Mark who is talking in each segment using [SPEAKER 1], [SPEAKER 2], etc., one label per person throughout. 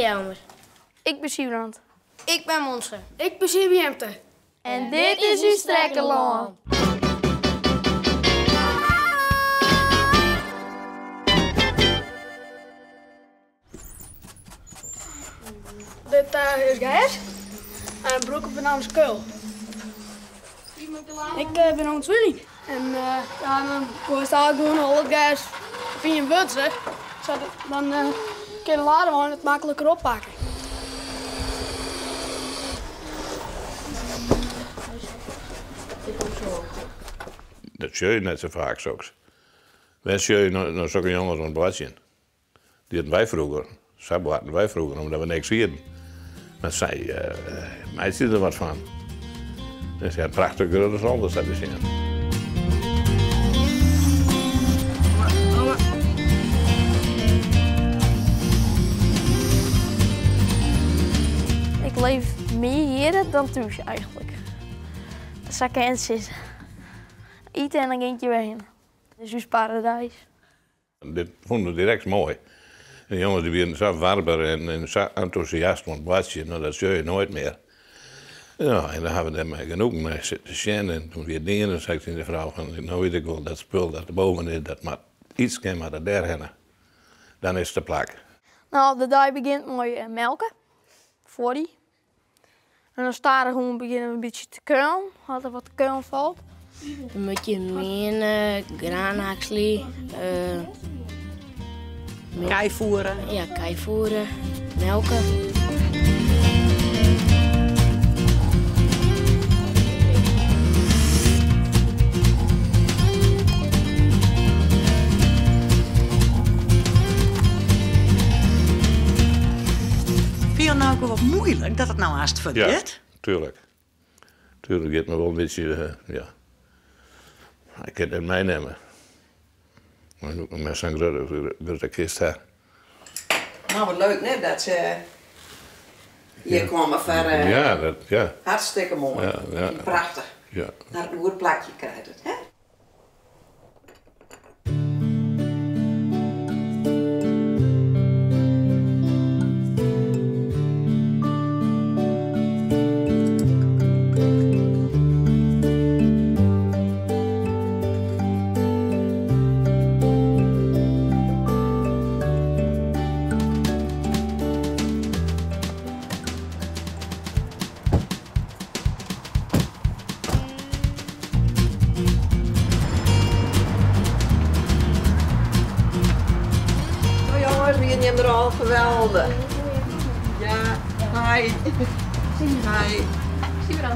[SPEAKER 1] Jelmer.
[SPEAKER 2] Ik bin Sybrand.
[SPEAKER 1] Ik ben Monse.
[SPEAKER 3] Ik bin Sibiemte.
[SPEAKER 2] En dit is ús trekkerlân.
[SPEAKER 3] Dit is gers en brûke we namens keul. Ik bin oan it swinning en ja, dan goaist eigentlik gewoan al it gers op ien wurdse, sadat dan kin de ladewein it makliker oppakke.
[SPEAKER 4] Dat sjoch je net sa faak soks. Wêr sjoch je no sokke jonges oan it boartsjen? Dienen wy froeger, sa boarten wy froeger omdat we niks hienen. Mar sy meitsje der wat fan. En se ha prachtich grutte solder sa te sjen.
[SPEAKER 2] Ik leef mear hjir dan thús eigentlik. Sa kin it sizze. Ite en dan gean ik hjir wer hinne. Dit is ús paradys.
[SPEAKER 4] Dit fûnen we direkt moai. De jonges die wienen sa warber en sa entûsjast oan it boartsjen, no dat sjoch je noait mear. Ja, en dan ha we dêr mei genoegen nei sitten sjen en toen wie it dien en sei ik tsjin de frou fan no wit ik wol dat spul dat der boven is, dat moat iets kin moat dat dêr hinne. Dan is it te plak.
[SPEAKER 2] No, de dei begjint mei melke, foar dy. En dan stadichoan begjinne we in bytsje te kuilen, as der wat te kuilen falt.
[SPEAKER 1] Dan moat je meane, graanhakselje.
[SPEAKER 5] Kij voeren.
[SPEAKER 1] Ja, kij voeren, melke.
[SPEAKER 5] Fyn je it no ek wol wat muoilik dat it no hast fuortgiet?
[SPEAKER 4] Ja, tuerlik. Tuerlik giet my wol in bytsje, ja. Ik kin it net meinimme. Mei sa'n grutte kist ha.
[SPEAKER 5] No, wat leuk net dat se hjir komme foar.
[SPEAKER 4] Ja, dat, ja.
[SPEAKER 5] Hartstikke moai.
[SPEAKER 4] Ja, ja.
[SPEAKER 5] Prachtich.
[SPEAKER 4] Ja.
[SPEAKER 5] Naar in goed plakje krijt it, hè? Zo jongens, wienen jim der al? Geweldich. Ja, hi. Hi.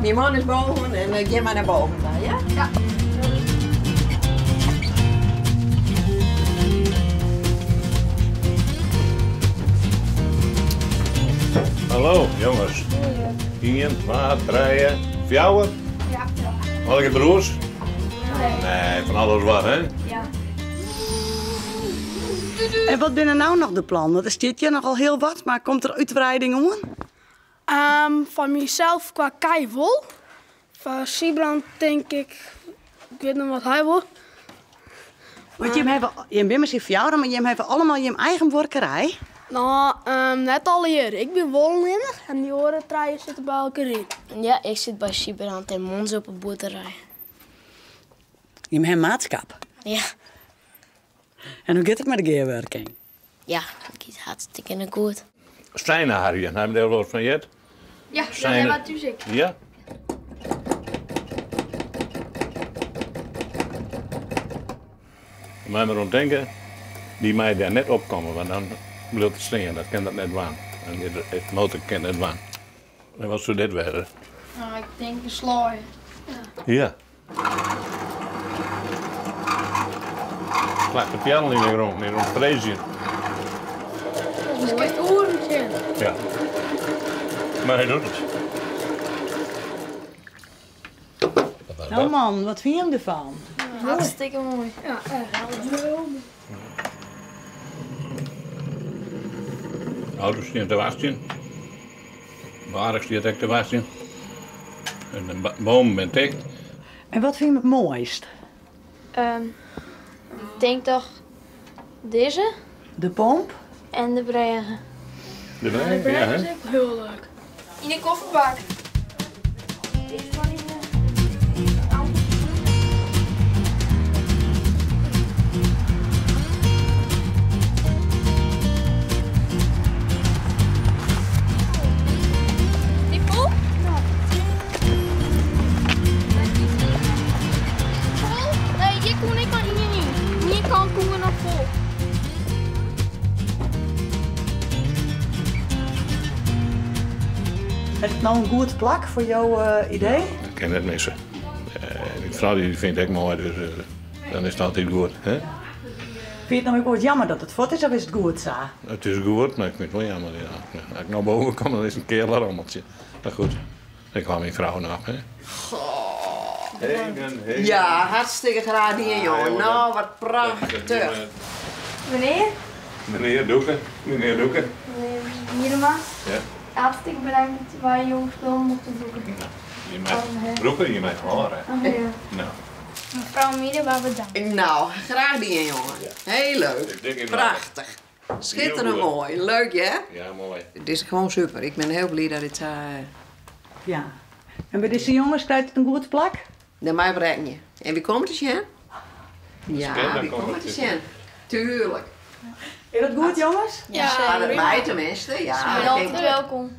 [SPEAKER 5] Myn man is boven en gean mar nei boven ta, ja?
[SPEAKER 2] Ja.
[SPEAKER 4] Hallo jonges. Ien, twa, trije, fjouwer.
[SPEAKER 2] Ja.
[SPEAKER 4] Allegear broers?
[SPEAKER 2] Nee.
[SPEAKER 4] Nee, fan alles wat, hè?
[SPEAKER 2] Ja.
[SPEAKER 5] En wat binne no noch de plannen? Want der stiet hjir nochal hiel wat, mar komt der útwreiding oan?
[SPEAKER 3] Foar mysels kwa kij wol. Foar Sybrand tink ik, ik wit net wat hy wol.
[SPEAKER 5] Want jim hawwe, jim binne mei syn fjouweren, mar jim hawwe allemal jim eigen buorkerij?
[SPEAKER 3] No, net allegear. Ik bin wol allinnich en dy oare trije sitte by elkoar yn.
[SPEAKER 1] Ja, ik sit by Sybrand en Mons op 'e boerderij.
[SPEAKER 5] Jim hawwe maatskap?
[SPEAKER 1] Ja.
[SPEAKER 5] En hoe giet it mei de gearwurking?
[SPEAKER 1] Ja, dat giet hartstikke goed.
[SPEAKER 4] Seineharjen, ha jim dêr wol wat fan heard?
[SPEAKER 2] Ja, dat ha wy thús ek.
[SPEAKER 4] Ja. Mei mar oan tinke, dy mei dêr net opkomme, want dan bliuwt it stean. Dat kin dat net dwaan. Dan giet it motor kin net dwaan. En wat soe dit wêze?
[SPEAKER 2] No, ik tink in sloai.
[SPEAKER 4] Ja. Slacht de peallen yn de grûn, yn oan it freezjen.
[SPEAKER 3] Dus kinst oeren sjen.
[SPEAKER 4] Ja. Mar hy doet it.
[SPEAKER 5] No man, wat fyn jim derfan?
[SPEAKER 2] Hartstikke moai.
[SPEAKER 3] Ja, echt.
[SPEAKER 4] De auto's stean te wachtsjen. Baarch stiet ek te wachtsjen. En de bomen binne ticht.
[SPEAKER 5] En wat fyn je it moaist?
[SPEAKER 2] Ik tink toch dizze.
[SPEAKER 5] De pomp.
[SPEAKER 2] En de brêge.
[SPEAKER 4] De
[SPEAKER 3] De
[SPEAKER 4] brij? Ja,
[SPEAKER 3] brij is
[SPEAKER 4] hè?
[SPEAKER 3] ek hiel leuk.
[SPEAKER 2] Yn de kofferbak. Die vol? Vol? Nee, hier kon ik maar ien yn. Ien kant koe nog vol.
[SPEAKER 6] Is it no in goed plak foar jo idee?
[SPEAKER 4] Dat kin net misse. Myn frou dy fynt it ek moai, dus dan is it altyd goed. Hè?
[SPEAKER 6] Fyn je it no ek wolris jammer dat it fuort is of is it goed sa?
[SPEAKER 4] It is goed, mar ik fyn it wol jammer. Ja. As ik no boven kom, dan is it in keal rommeltsje. Mar goed, ik hâld myn frou noch. Hè?
[SPEAKER 5] Ja, hartstikke graach dien, jongen. Nou, wat prachtich.
[SPEAKER 2] Menear?
[SPEAKER 4] Menear Doeke, menear Doeke.
[SPEAKER 2] Menear Miedema.
[SPEAKER 4] Ja.
[SPEAKER 2] Hartstikke bedankt dat wy jo spullen mochten brûke.
[SPEAKER 4] Je mei brûke, je mei hâlde.
[SPEAKER 2] Ja.
[SPEAKER 4] No.
[SPEAKER 2] Mefrou Miedema bedankt.
[SPEAKER 5] Nou, graach dien, jongen. Heel leuk. Prachtich. Schitterend moai. Leuk, hè?
[SPEAKER 4] Ja, moai.
[SPEAKER 5] It is gewoan super. Ik bin hiel bliid dat it sa.
[SPEAKER 6] Ja. En by dizze jonges krijt it in goed plak?
[SPEAKER 5] Dêr mei op rekkenje. En wy komme te sjen? Ja, wy komme te sjen. Tuurlijk.
[SPEAKER 6] Is dat goed, jonges?
[SPEAKER 2] Ja,
[SPEAKER 5] Dat mei tenminste. Ja,
[SPEAKER 2] Altyd welkom.